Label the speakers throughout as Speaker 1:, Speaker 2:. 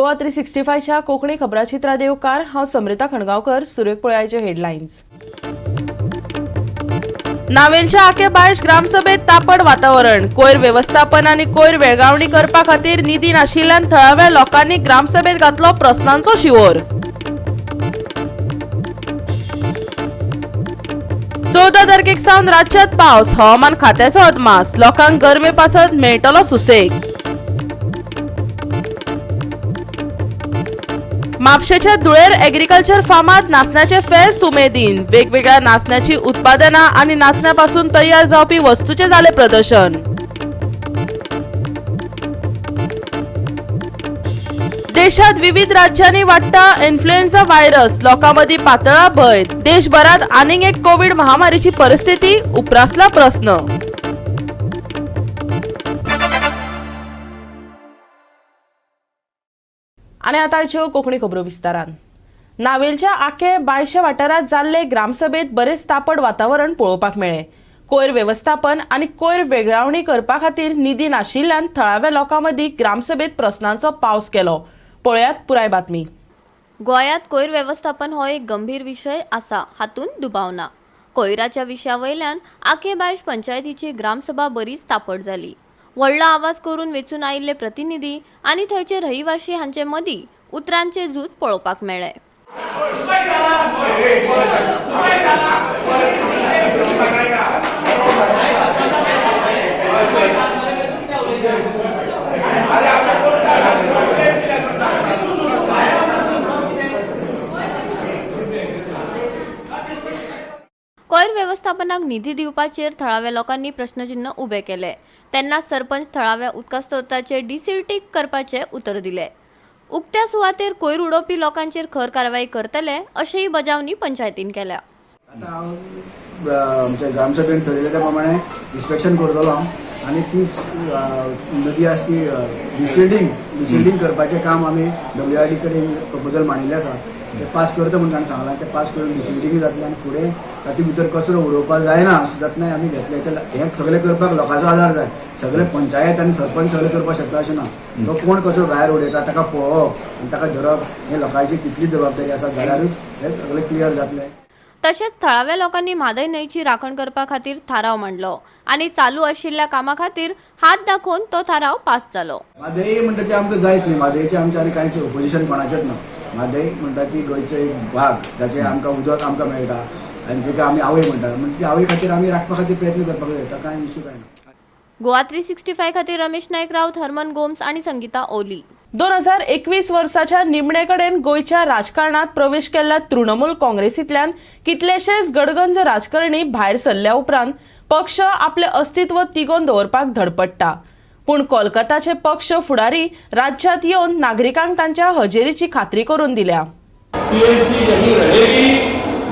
Speaker 1: गोवा 365च्या कोंकणी खबराचित्रा देवकार. हांव समृता खणगांवकर. सुरेख पळयाचे हेडलायन्स. नावेलच्या आके बायश ग्रामसभेत तापड वातावरण. कोयर व्यवस्थापन आनी कोयर वेळगावणी करपा खातीर निधी नाशिल्ल्यान थळाव्या लोकांनी ग्रामसभेत घातलो प्रस्नांचो शिंवोर. 14 तारखेक सावन राज्यात पावस. हवामान खात्याचो अदमास. लोकांक गरमे पासत मेळटलो सुसेग. म्हापशेच्या धुळेर एग्रीकल्चर फार्मात नाचण्याचे फेस्त उमेदीन. वेगवेगळ्या नाचण्याची उत्पादनां आनी नाचण्यापासून तयार जावपी वस्तूचे जाले प्रदर्शन. देशात विविध राज्यांनी वाडटा इन्फ्लुएन्झा व्हायरस. लोकां मदीं पातळा भंय. देशभरात आनीक एक कोविड महामारीची परिस्थिती उप्रासला प्रस्न. आनी आतांच्यो कोंकणी खबरो विस्तारान. नावेलच्या आके बायशे वाठारांत जाल्ले ग्रामसभेत बरेच तापड वातावरण पळोवपाक मेळ्ळें. कोयर व्यवस्थापन आनी कोयर वेगळावणी करपा खातीर निधी नाशिल्ल्यान थळाव्या लोकां मदीं ग्रामसभेत प्रस्नांचो पावस केलो. पळयात पुराय बातमी.
Speaker 2: गोंयांत कोयर व्यवस्थापन हो एक गंभीर विशय आसा हातूंत दुबाव ना. कोयराच्या विशया वयल्यान आके बायश पंचायतीची ग्रामसभा बरीच तापड जाली. व्हडलो आवाज करून वेंचून आयिल्ले प्रतिनिधी आनी थंयचे रहिवाशी हांचे मदीं उतरांचे झूज पळोवपाक मेळ्ळें. कोयर व्यवस्थापनाक निधी दिवपाचेर थळाव्या लोकांनी प्रश्नचिन्ह उबे केले. तेन्ना सरपंच थळाव्या उदका स्रोताचे डिसिल्टींग करपाचे उतर दिले. उक्त्या सुवातेर कोयर उडोवपी लोकांचेर खर कारवाई करतले अशीय बजावणी पंचायतीन केल्या.
Speaker 3: आतां हांव आमच्या ग्रामसभेन थरयलें त्या प्रमाणे इन्स्पेक्शन करतलो हांव आनी ती नदी आसा ती डिसिल्टींग करपाचें काम आमी WRD कडेन प्रपोजल मांडिल्लें आसा. ते पास करता म्हूण ताणें सांगलां. ते पास करून डिसिल्टींग जातलें आनी फुडें तातूंत भितर कचरो उडोवपाक जायना अशें जातना आमी घेतलें. ते हें सगळें करपाक लोकांचो आदार जाय. सगळे पंचायत आनी सरपंच सगळें करपाक शकता अशें ना. तो कोण कचरो भायर उडयता ताका पळोवप आनी ताका धरप हें लोकांची तितली जबाबदारी आसा जाल्यारूच हें सगळें क्लियर जातलें.
Speaker 2: तशेंच थळाव्या लोकांनी म्हादय न्हंयची राखण करपा खातीर थाराव मांडलो आनी चालू आशिल्ल्या कामा खातीर हात दाखोवन तो थाराव पास जालो.
Speaker 3: म्हादय म्हणटा ते आमकां जायत न्ही. म्हादयचें आमचें आनी कांयच ओपोजिशन कोणाचेंच ना. म्हादय म्हणटा ती गोंयचो एक भाग जाचें आमकां उदक आमकां मेळटा आनी जेका आमी आवय म्हणटा म्हणजे ती आवय खातीर आमी राखपा खातीर प्रयत्न करपाक जाय. ताका कांय इशू कांय ना.
Speaker 2: गोवा 365 खातीर रमेश नायक राऊत, हरमन गोम्स आनी संगीता ओली.
Speaker 1: 2021 वर्साच्या निमणे कडेन गोंयच्या राजकारणात प्रवेश केल्ल्या तृणमूल काँग्रेसींतल्यान कितलेशेच गडगंज राजकारणी भायर सरल्या उपरांत पक्ष आपलें अस्तित्व तिगोवन दवरपाक धडपडटा. पूण कोलकाताचे पक्ष फुडारी राज्यात येवन नागरिकांक तांच्या हजेरीची खात्री करून दिल्या.
Speaker 4: टीएमसी यही रहेगी.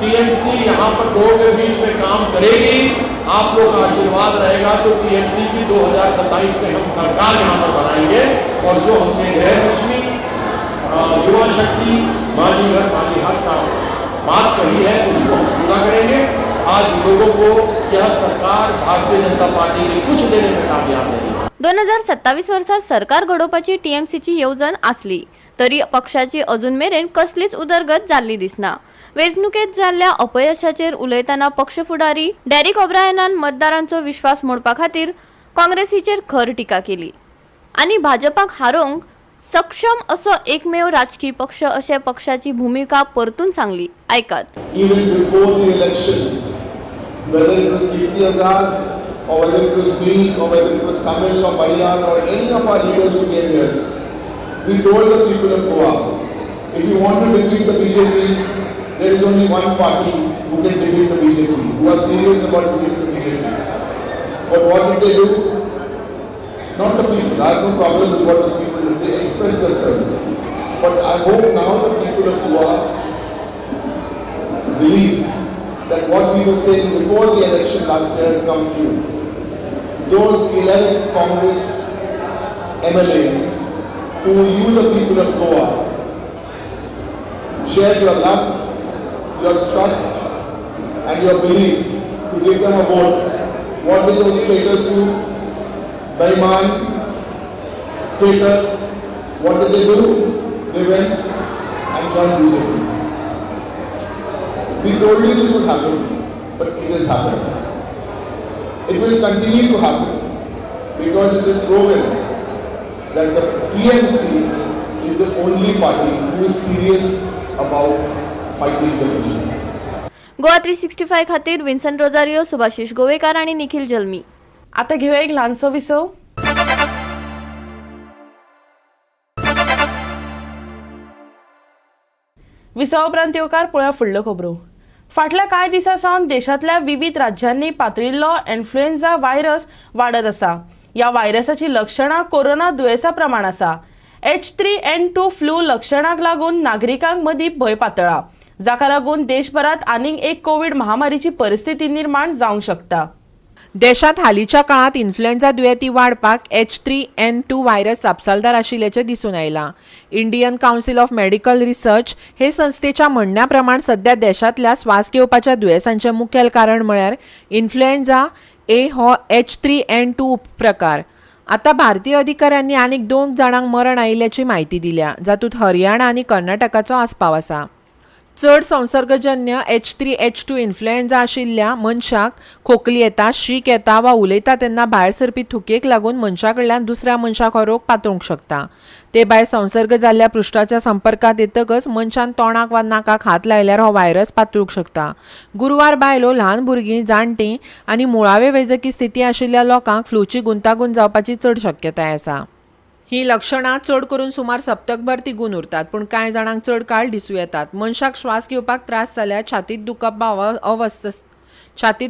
Speaker 4: टीएमसी यहाँ पर लोगों के बीच में काम करेगी. आप लोग का आशीर्वाद रहेगा तो टीएमसी की 2027 में हम सरकार यहाँ पर बनाएंगे और जो हमने गृहलक्ष्मी, युवा शक्ति, माझी घर माझी हक का बात कही है उसको हम पूरा करेंगे. आज लोगों को यह सरकार भारतीय जनता पार्टी ने कुछ देने में कामयाब नहीं.
Speaker 2: 2027 वर्सा सरकार घडोवपाची टीएमसीची येवजण आसली तरी पक्षाची अजून मेरेन कसलीच उदरगत जाल्ली दिसना. वेंचणुकेत जाल्ल्या अपयशाचेर उलयतना पक्ष फुडारी डेरिक ओब्रायनान मतदारांचो विश्वास मोडपा खातीर काँग्रेसीचेर खर टिका केली आनी भाजपाक हारोवंक सक्षम असो एकमेव राजकीय पक्ष अशें पक्षाची भुमिका परतून सांगली. आयकात.
Speaker 5: Even before the elections, whether it was Kirti Azad or whether it was me or whether it was Samil or Marian or any of our leaders who came here, we told the people of Goa, if you want to defeat the BJP, there is only one party who can defeat the BJP, who are serious about defeating the BJP. But what did they do? Not the people. I have no problem with what the people do. They express themselves. But I hope now the people of Goa believe that what we were saying before the election last year has come true. Those 11 Congress MLAs who you, the people of Goa, shared your love, your trust and your belief to give them a vote. What did those traitors do? Baiman, traitors, what did they do? They went and joined BJP. We told you this would happen, but it has happened. It will continue to happen because it is proven that the TMC is the only party who is serious about fighting corruption.
Speaker 2: Goa 365 खातीर Vinson Rosario, Subhashish Govekar आनी निखिल जल्मी.
Speaker 1: आता घेवया एक ल्हानसो विसव. विसवा उपरांत येवकार पळोवया फुडल्यो खबरो. फाटल्या कांय दिसां सावन देशांतल्या विविध राज्यांनी पातळिल्लो इन्फ्लुएन्झा व्हायरस वाडत आसा. ह्या व्हायरसाची लक्षणां कोरोना दुयेंसा प्रमाण आसा. H3N2 flu लक्षणांक लागून नागरिकांक मदीं भंय पातळा, जाका लागून देशभरांत आनीक एक कोवीड महामारीची परिस्थिती निर्माण जावंक शकता.
Speaker 6: देशांत हालींच्या काळांत इन्फ्लुएन्झा दुयेंती वाडपाक H3N2 virus जापसालदार आशिल्ल्याचें दिसून आयलां. Indian Council of Medical Research हे संस्थेच्या म्हणण्या प्रमाण सध्या देशांतल्या स्वास घेवपाच्या दुयेंसांचें मुखेल कारण म्हळ्यार इन्फ्लुएन्झा ए हो H3N2 उपप्रकार. आतां भारतीय अधिकाऱ्यांनी आनीक 2 जाणांक मरण आयिल्ल्याची म्हायती दिल्या, जातूंत हरियाणा आनी कर्नाटकाचो आस्पाव आसा. चड संसर्गजन्य H3H2 influenza आशिल्ल्या मनशाक खोकली येता, शीक येता वा उलयता तेन्ना भायर सरपी थुकेक लागून मनशा कडल्यान दुसऱ्या मनशाक हो रोग पातळूंक शकता. ते भायर संसर्ग जाल्ल्या पृश्ठाच्या संपर्कांत येतकच मनशान तोंडाक वा नाकाक हात लायल्यार हो व्हायरस पातळूंक शकता. गुरवार बायलो, ल्हान भुरगीं, जाणटीं आनी मुळावे वैजकी स्थिती आशिल्ल्या लोकांक फ्लूची गुंतागुंत जावपाची चड शक्यताय आसा. ही लक्षणां चड करून सुमार सप्तकभर तिगून उरतात, पूण कांय जाणांक चड काळ दिसूं येतात. मनशाक श्वास घेवपाक त्रास जाल्यार छातीत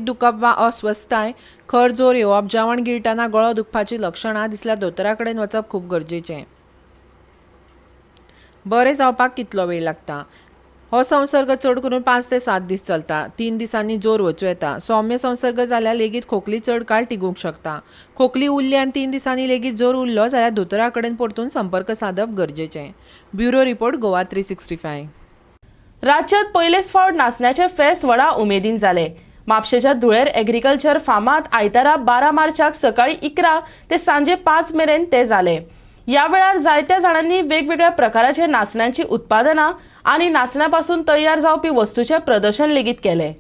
Speaker 6: दुखप वा अस्वस्थताय, खर जोर येवप, जेवण गिळटना गळो दुखपाची लक्षणां दिसल्यार दोतोरा कडेन वचप खूब गरजेचें. बरें जावपाक कितलो वेळ लागता? हो संसर्ग चड करून 5 ते 7 दीस चलता. 3 दिसांनी जोर वचूं येता. सौम्य संसर्ग जाल्यार लेगीत खोकली चड काळ तिगूंक शकता. खोकली उरली आनी 3 दिसांनी लेगीत जोर उरलो जाल्यार दोतोरा कडेन परतून संपर्क सादप गरजेचें. Bureau report, Goa 365.
Speaker 1: राज्यांत पयलेच फावट नाचण्याचे फेस्त व्हडा उमेदीन जाले. म्हापशेच्या धुळेर एग्रीकल्चर फार्मांत आयतारा 12 मार्चाक सकाळी 11 ते सांजे 5 मेरेन ते जाले. ह्या वेळार जायत्या जाणांनी वेगवेगळ्या प्रकाराचे नाचण्यांची उत्पादनां आनी नाचण्यापासून तयार जावपी वस्तूचें प्रदर्शन लेगीत केलें.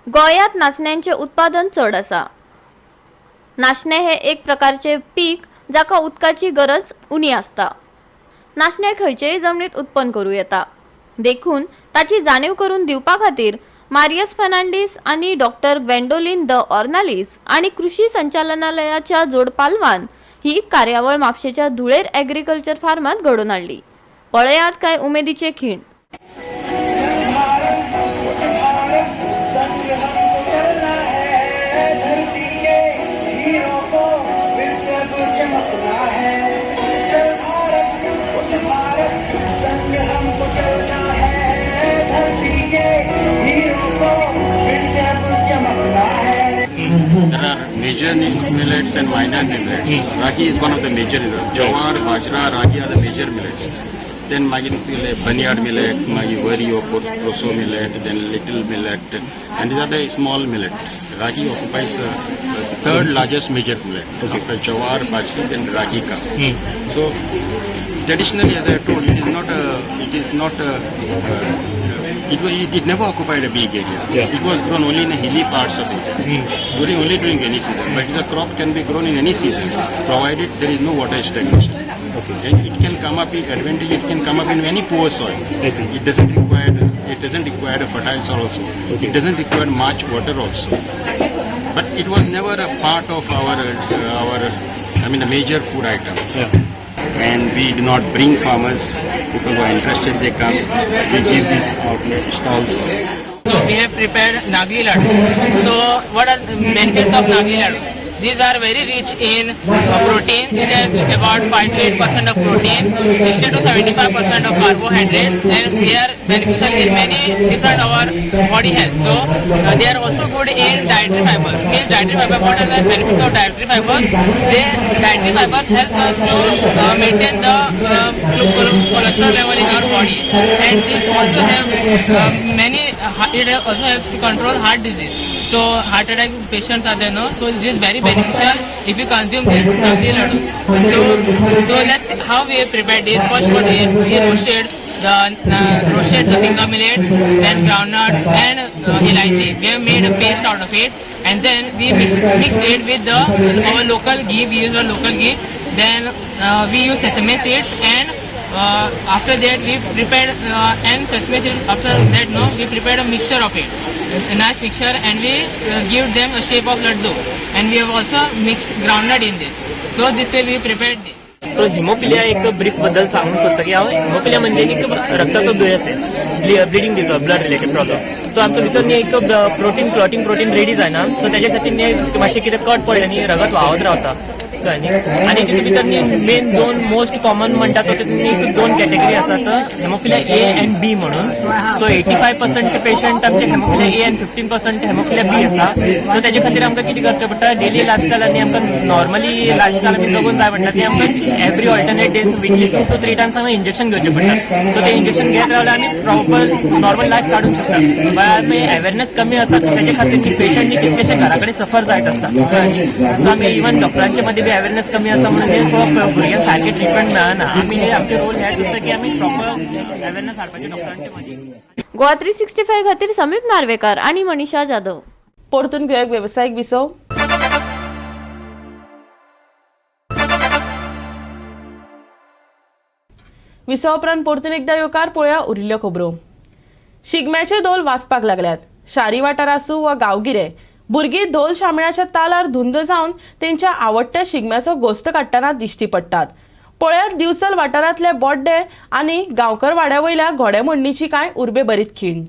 Speaker 2: गोंयांत नाचण्यांचें उत्पादन चड आसा. नाचणें हें एक प्रकारचें पीक जाका उदकाची गरज उणी आसता. नाचणें खंयचेय जमनीत उत्पन्न करूं येता, देखून ताची जाणीव करून दिवपा खातीर मारियस फर्नांडीस आनी डॉक्टर ग्वेंडोलिन the ऑर्नालिस आनी कृषी संचालनालयाच्या जोडपालवान ही कार्यावळ म्हापशेच्या धुळेर एग्रीकल्चर फार्मांत घडोवन हाडली. पळयात काय उमेदीचे खीण.
Speaker 7: There are major millets and minor millets. Ragi is one of the major millets. Jowar, bajra, ragi are the major millets. Then barnyard millet, vari or proso millet, then little millet, and these are the small millet. Ragi occupies the third largest major millet. Okay. After jowar, bajra, then ragi comes. So traditionally, as I told, it never occupied a big area.
Speaker 8: Yeah.
Speaker 7: It was grown only in the hilly parts of India. Only during rainy season. But the crop can be grown in any season, provided there is no water stagnation.
Speaker 8: Okay.
Speaker 7: And it can come up in advantage. It can come up in any poor soil.
Speaker 8: Okay.
Speaker 7: It doesn't require a fertile soil also.
Speaker 8: Okay.
Speaker 7: It doesn't require much water also. But it was never a part of our a major food item.
Speaker 8: Yeah.
Speaker 7: And we do not bring farmers. People who are interested, they come. We give these outlet stalls.
Speaker 9: So we have prepared Nagli Laddu. So what are the benefits of Nagli Laddu? These are very rich in protein. It has about 5 to 8% of protein, 60 to 75% of carbohydrates, and they are beneficial in many different our body health. So they are also good in dietary fibers. Means dietary fiber. What are the benefits of dietary fibers? Dietary fibers help us to maintain the cholesterol level in our body, and it also have many. It also helps to control heart disease. So heart attack patients are there, no? So it is very beneficial if you consume this nagli laddus. So let's see how we prepared this. First, what we roasted the finger millets, then groundnuts and elaichi. We have made a paste out of it, and then we mix it with our local ghee. We use our local ghee. Then we use sesame seeds, and after that we prepared and sesame seeds. After that, no, we prepared a mixture of it, a nice mixture, and we give them a shape of laddu. And we have also mixed groundnut in this. So this way we prepared this.
Speaker 8: So haemophilia एक brief बद्दल सांगूंक सोदता की हांव haemophilia म्हणजे एक रक्ताचो दुयेंस आहे, bleeding disorder, blood related problem. So आमच्या भितर न्ही एक प्रोटीन क्लॉटींग प्रोटीन रेडी जायना, सो तेजे खातीर न्ही मातशें कितें कट पडलें न्ही रगत व्हांवत रावता, कळ्ळें न्ही. आनी तितून भितर न्ही मेन दोन मोस्ट कॉमन म्हणटा तो तितून न्ही दोन कॅटेगरी आसात, हेमोफिलिया ए अँड बी म्हणून. सो 85% पेशंट आमचे haemophilia A and 15% haemophilia B आसा. सो तेजे खातीर आमकां कितें करचें पडटा, डेली लायफस्टायल आनी आमकां नॉर्मली लायफस्टायल आमी जगून जाय म्हणटा ती आमकां every alternate days weekly 2 to 3 times आमकां इंजेक्शन घेवचें पडटा. सो ते इंजेक्शन घेत रावल्यार आमी प्रॉपर नॉर्मल लायफ काडूंक शकता. बट आमी अवेरनेस कमी आसा तेजे खातीर की पेशंट कितलेशे घरा कडेन सफर जायत आसता. सो आमी इवन डॉक्टरांचे मदीं बी अवेरनेस कमी आसा म्हणून भुरग्यांक सारकें ट्रिटमेंट मेळना. आमी आमचे रोल हेच आसता की आमी प्रॉपर अवेरनेस हाडपाचे डॉक्टरांचे मदीं.
Speaker 2: गोवा 365 खातीर समीप नार्वेकर आनी मनीषा जाधव.
Speaker 1: परतून घेवया एक वेवसायीक विसव. विसवा उपरांत परतून एकदा येवकार. पळोवया उरिल्ल्यो खबरो. शिगम्याचे धोल वाजपाक लागल्यात. शारी वाठार आसूं वा गांवगिरे, भुरगीं धोल शामळ्याच्या तालार धुंद जावन तेंच्या आवडट्या शिगम्याचो गोश्त काडटना दिश्टी पडटात. पळयात दिवचल वाठारांतले बोड्डे आनी गांवकर वाड्या वयल्या घोडेमोडणीची कांय उर्बेभरीत खीण.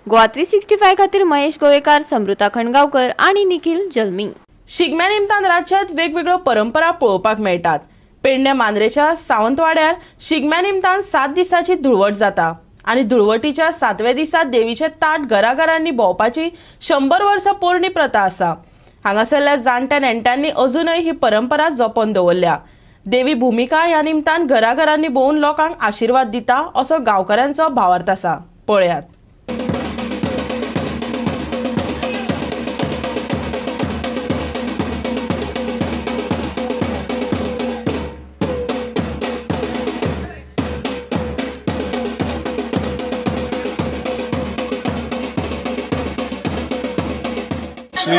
Speaker 2: गोवा 365 खातीर महेश गोवेकार, समृता खणगावकर आनी निखिल जल्मी.
Speaker 1: शिगम्या निमतान राज्यात वेगवेगळ्यो परंपरा पळोवपाक मेळटात. पेडणे मांद्रेच्या सावंतवाड्यार शिगम्या निमतान 7 दिसांची धुळवट जाता आनी धुळवटीच्या 7व्या दिसा देवीचे ताट घराघरांनी भोंवपाची 100 वर्सां पोरणी प्रथा आसा. हांगासरल्या जाणट्या नेणट्यांनी अजूनय ही परंपरा जपून दवरल्या. देवी भुमिका ह्या निमतान घराघरांनी भोंवून लोकांक आशिर्वाद दिता असो गांवकऱ्यांचो भावार्थ आसा. पळयात.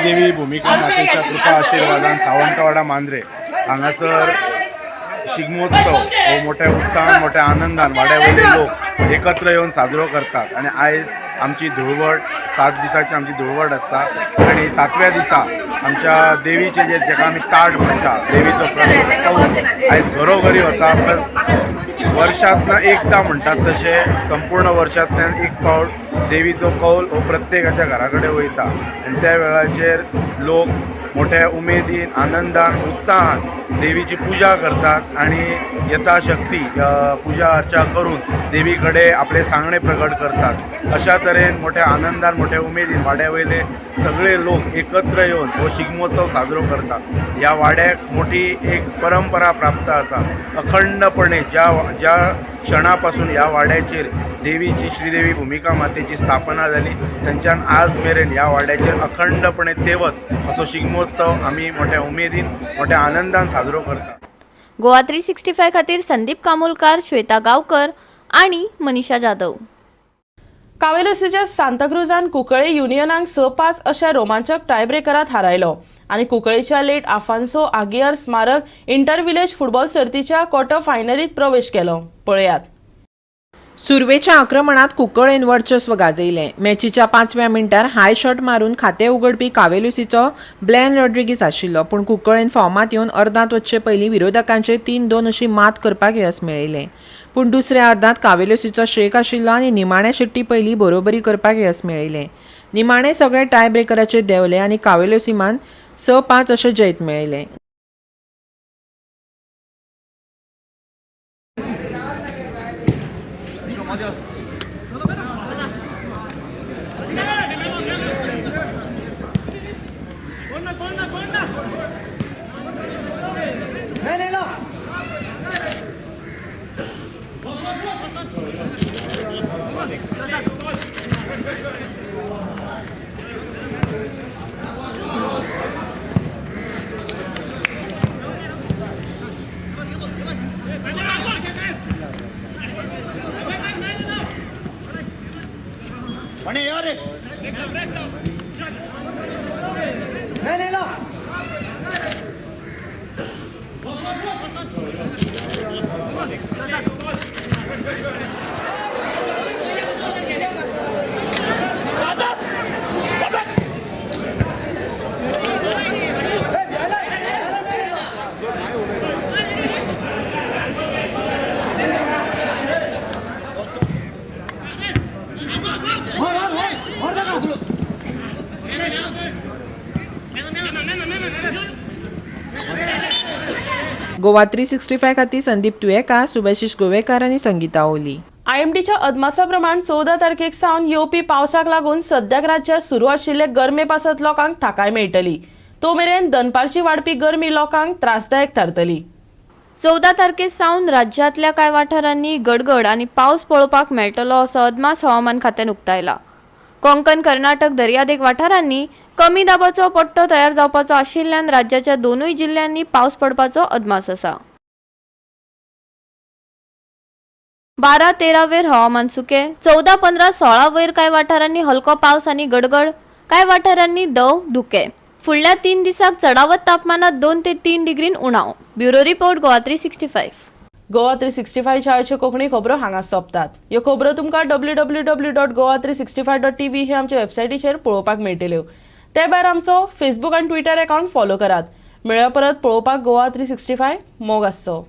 Speaker 10: श्रीदेवी भुमिका मातेच्या कृपा आशीर्वादान सावंतवाडा मांद्रे हांगासर शिगमोत्सव हो मोठ्या उत्साहान मोठ्या आनंदान वाड्या वयले लोक एकत्र येवन साजरो करतात. आनी आयज आमची धुळवट 7 दिसाची आमची धुळवट आसता आनी 7व्या दिसा आमच्या देवीचे जे जाका आमी ताट म्हणटा देवीचो कौल आयज घरोघरी वता. वर्षांतल्यान एकदा म्हणटात तशें संपूर्ण वर्षांतल्यान एक फावट देवीचो कौल हो प्रत्येकाच्या घरा कडेन वयता आनी त्या वेळाचेर लोक मोठ्या उमेदीन आनंदान उत्साहान देवीची पुजा करतात आनी यथाशक्ती पुजा अर्चा करून देवी कडेन आपले सांगणे प्रगट करतात. अशा तरेन मोठ्या आनंदान मोठ्या उमेदीन वाड्या वयले सगळे लोक एकत्र येवन हो शिगमोत्सव साजरो करतात. ह्या वाड्याक मोठी एक परंपरा प्राप्त आसा. अखंडपणे ज्या ज्या क्षणा पासून ह्या वाड्याचेर देवीची श्रीदेवी भुमिका मातेची स्थापना जाली तेंच्यान आज मेरेन ह्या वाड्याचेर अखंडपणे तेवत असो शिगमोत्सव आमी मोठ्या उमेदीन मोठ्या आनंदान साजरो करतात.
Speaker 2: गोवा 365 खातीर संदीप कामोलकार, श्वेता गावकर आणि मनीषा जाधव.
Speaker 1: कावेलोसीच्या सांताक्रुजान कुंकळे युनियनाक 6-5 अशा रोमांचक टायब्रेकरात हारायलो आनी कुंकळेच्या लेट आफान्सो आगियार स्मारक इंटर विलेज फुटबॉल सर्तीच्या क्वॉर्टर फायनलीत प्रवेश केलो. पळयात.
Speaker 6: सुरवेच्या आक्रमणात कुंकळेन वर्चस्व गाजयलें. मॅचीच्या 5व्या मिनटार हाय शॉट मारून खातें उगडपी कावेलुसीचो ब्लॅन रॉड्रिगीस आशिल्लो, पूण कुंकळेन फॉर्मांत येवन अर्दांत वचचे पयलीं विरोधकांचेर 3-2 अशी मात करपाक यस मेळयलें. पूण दुसऱ्या अर्दांत कावेलुसीचो शेक आशिल्लो आनी निमाण्या शिट्टी पयलीं बरोबरी करपाक यस मेळयलें. निमाणे सगळे टाय ब्रेकराचेर देंवले आनी कावेलुसीमान 6-5 अशें जैत मेळयलें. गोवा 365 खातीर संदीप तुयेकार, सुभाषिश गोवेकार आनी संगीता ओली.
Speaker 1: आयएमडीच्या अदमासा प्रमाण 14 तारखेक सावन येवपी पावसाक लागून सद्याक राज्यात सुरू आशिल्ले गरमे पासत लोकांक थाकाय मेळटली. तो मेरेन दनपारची वाडपी गरमी लोकांक त्रासदायक थारतली.
Speaker 2: 14 तारखे सावन राज्यांतल्या कांय वाठारांनी गडगड आनी पावस पळोवपाक मेळटलो असो अदमास हवामान खात्यान उक्तायला. कोंकण, कर्नाटक दर्यादेग वाठारांनी कमी दाबाचो पट्टो तयार जावपाचो आशिल्ल्यान राज्याच्या दोनूय जिल्ल्यांनी पावस पडपाचो अदमास आसा. 12-13 वयर हवामान सुकें. 14, 15, 16 वयर कांय वाठारांनी हलको पावस आनी गडगड, कांय वाठारांनी दव धुकें. फुडल्या 3 दिसांक चडावत तापमानात 2 ते 3 डिग्रीन उणाव. Bureau report, Goa 365.
Speaker 1: Goa 365 आयच्यो कोंकणी खबरो हांगा सोंपतात. ह्यो खबरो तुमकां www.goa365.tv हे आमच्या वेबसायटीचेर पळोवपाक मेळटल्यो. ते भायर आमचो फेसबूक आनी ट्विटर अकाउंट फॉलो करात. मेळया परत पळोवपाक गोवा 365. मोग आसचो.